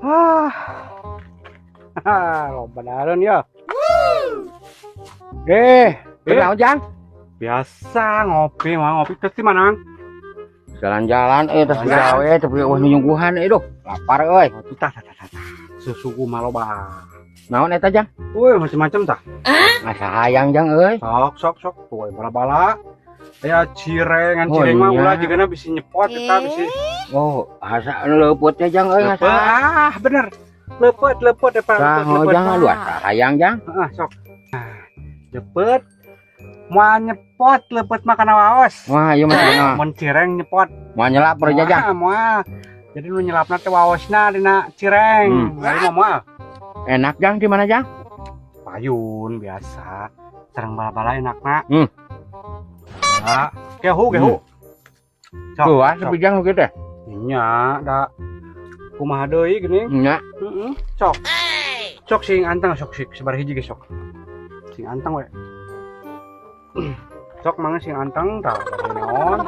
Ah. Loba dahareun ya. Eh, kenal, Jang? Biasa ngopi mah, ngopi terus di mana, Mang? Jalan-jalan terus Jalan-jalan. Gawe tapi euweuh nyungguhan duh. Lapar euy. Oh, tah tah tah tah. Susuku mah loba. Naon eta, Jang? Wih, macam-macam tah. Asa hayang, Jang, euy. Sok sok sok tuh bala-bala. Aya cirengan, Oh, cireng mah iya. ulah jigana bisi nyepot eta bisi. Oh, asa leupeut teh, Jang, euy, Lepet. asa. Ah, bener. Lepet lepet eta. Tah, lepet, lepet. Jang, aduh, asa hayang, Jang. Heeh, sok. Nah, lepet. Moal nyepot lepet mah kana waos. Wah, ieu mah cenah. Mun cireng nyepot. Moal nyelap ya, Jang. Moal, moal. Jadi nu nyelapna teh waosna dina cireng. Lalu mah moal. Enak, Jang, di mana, Jang? Payun biasa. Sareng bala-bala enakna. Ya, gehu gehu. Sok, Tuh, ah, sok. Sepi, Jang, nu kieu teh. Nya, da kumaha deui geuning. Nya. Heeh. Sok. Sok sing anteng, sok sing sabar hiji ge sok. Sing anteng we. Sok mangga sing anteng tah bade naon.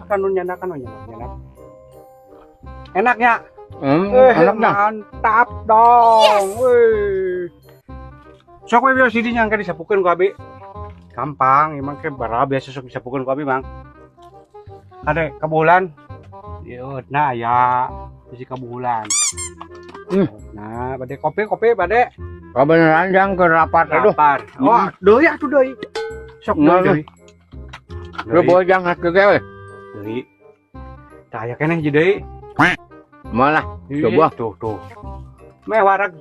Kan nu nyandak, kan nu nyandak nyandak. Enaknya. Enak, Jang. Mantap dong. Wih. Sok we biasa di nyangka disapukeun ku abi. Gampang, emang ke bara biasa sok disapukeun ku abi, Bang. Kade kabulan. Ieu nah ya bisi kabulan. Nah, bade kopi kopi bade. Kabeneran, Jang, ke rapat aduh. Lapar. Wah, deui atuh deui. Sok Nah, deui deui. Lu boleh, Jang, hak ge we. Deui. Tah aya keneh hiji deui. Malah, Ih, coba. Tuh tuh. Meh wareg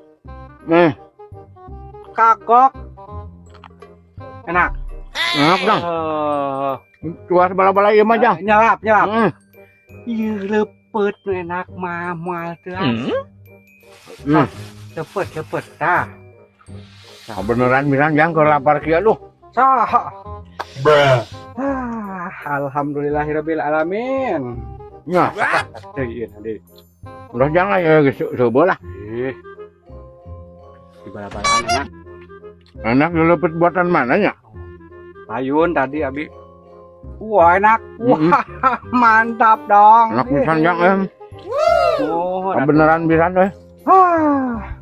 kagok. Enak. Enak, Jang. Eh, Tuas bala-bala ieu mah, Jang. Nyelap, nyelap. Ieu lepet nu enak mah moal teu. Lepet, lepet tah. Kabeneran pisan, Jang, keur lapar kieu aduh. Sok. Ah, alhamdulillahirabbil alamin. Nya, Deui ieu deui. Udah, Jang, lah ya geus coba lah. Ih. Di bala-balaan enak. Enak lepet buatan mana nya? Payun tadi abi. Wah, enak. Wah, mantap dong. Enak pisan, Jang, eh. Oh, Kabeneran pisan euy. Ah.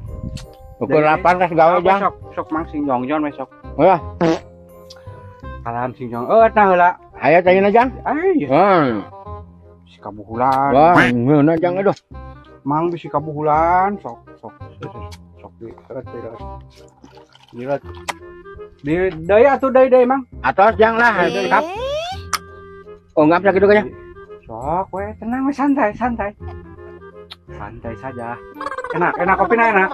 Ukur lapar kas gawe, Sok, Jang. sok, sok mang sing jongjon we sok. Oh ya, Kalam sing jong. Eh, nah heula. Aya tayina, Jang. Ai, bisi kabuhulan. Wah, ngeunah, Jang, aduh. Mang bisi kabuhulan, sok sok sok sok di di di di deui atuh deui deui, Mang. Atos, Jang, lah. Deui kap. Oh, ngap sakitu kayaknya. Sok we tenang we, santai santai. Santai saja. Enak, enak kopinya enak.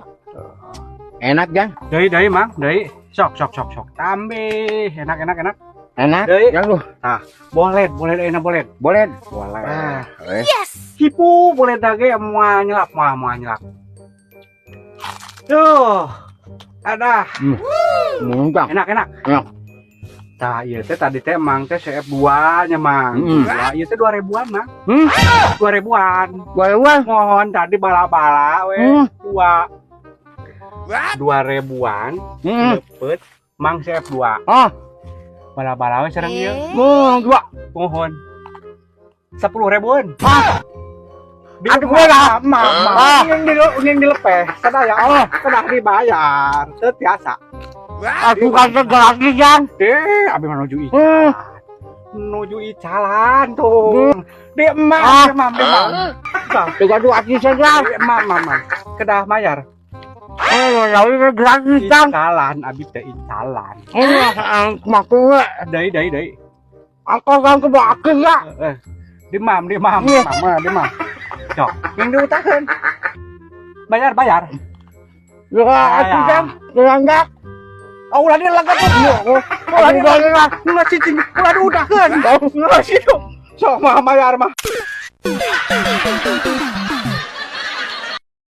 Enak, Jang. Deui deui, Mang, deui. Sok sok sok sok. Tambih, enak enak enak. Enak. Deui. Jang lu. Boleh, boleh enak boleh. Boleh. Boleh. Ah, eh. Hipu boleh dage moal nyelap, moal moal nyelap. Tuh. Ada. Jang. Enak enak. Enak. Tah, ieu teh tadi teh Mang teh CF2 nya, Mang. Dua, ieu teh 2000-an, Mang. 2000-an. Boleh. Mohon tadi bala-bala we dua. 2000-an lepet Mang CF2. Oh, Bala-bala we sareng ieu. mau dua. Mohon. 10 ribuan. Ah, Di Aduh, lah. Ma, ma. Ah. Yang di yang dilepeh, sadaya oh, kedah dibayar. Teu tiasa. Aku kan gratis, Jang. Deh, abi mah nuju icalan. Nuju icalan tuh. Di emak, Ah. di emam, di emam. Tah, Tiga dua gratis, Jang. di emam, emam. Kedah mayar. Eh, lalu gratis, Jang. Icalan, abi teh icalan. Eh, maku we. Deui, deui, deui. Aku kan kebakin ya. Eh, di mam, di mam, Iya. di mam, di mam. Sok, yang diutangkeun. Bayar, bayar. Ya, aku Jang, dianggap. Oh, ulah dilengkap. Ulah Aku dilengkap. Ulah cicing, ulah diutangkeun. Ulah situ. Sok mah bayar mah.